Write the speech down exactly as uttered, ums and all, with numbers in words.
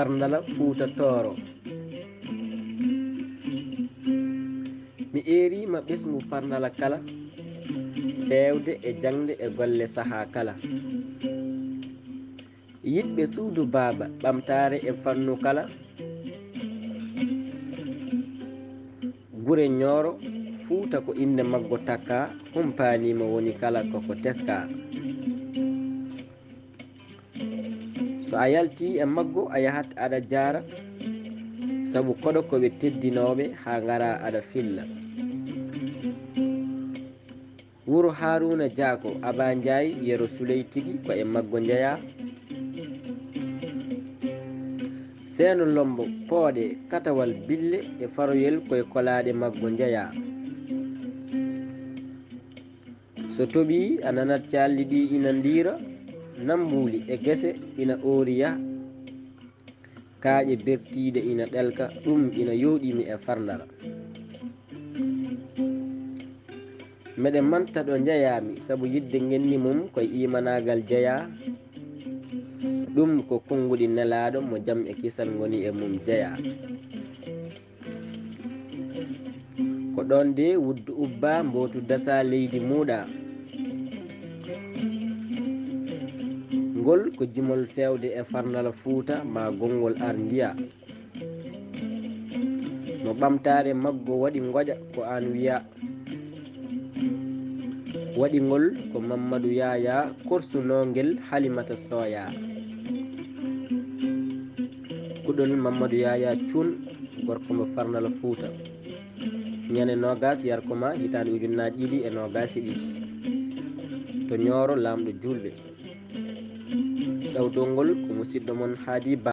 Farndala Fuuta Tooro. Mi eeriima ɓesngu Farndala kala, feewde e jaŋde e golle sahaa kala. Yiɗɓe suudu baaba, ɓamtaare e fannu kala. Gure Ñooro, Fuuta ko innde maggo takkaa, humpaani mo woni kala koko teskaa. So a yaltii e maggo, a yahat aɗa jaara, sabu koɗo ko ɓe teddinooɓe, haa ngara aɗa filla. Wuro Haaruuna Jaako, Abaa Njaay, Yero Suley tigi ko e maggo njeyaa. Seeno Lommbo, Pooɗe, Katawal, Bille e Faroyel ko e kolaaɗe maggo njeyaa. So toɓii, a nanat calli ɗi ina ndiira, nambuuli e gese ina ooriya. Kaaƴe bertiiɗe ina ɗelka, ɗum ina yooɗii mi e Farndala. Meɗe manta ɗo njeyaa-mi, sabu yiɗde ngenndi mum ko e iimanaagal jeyaa. Ɗum ko konnguɗi Nelaaɗo mo jam e kisal ngoni e mum jeyaa. Ko ɗoon de wuddu ubbaa, mbootu dasaa, leydi muuɗaa. Ngol ko jimol feewde e Farndala Fuuta, maa gonngol ar njiyaa. Mo ɓamtaare maggo waɗi ngoƴa ko aan wiyaa. Waɗi ngol ko Mammadu Yaayaa korsunoongel Halimata Sooyaa. Kuɗol Mammadu Yaayaa Cuun, gorko mo Farndala Fuuta. Ñande noogaas yarko maa hitaande ujunnaaji ɗiɗi e noogaas e ɗiɗi. To Ñooro, laamɗo juulɓe. Sawtol ngol ko musiɗɗo mon Haadi Ba.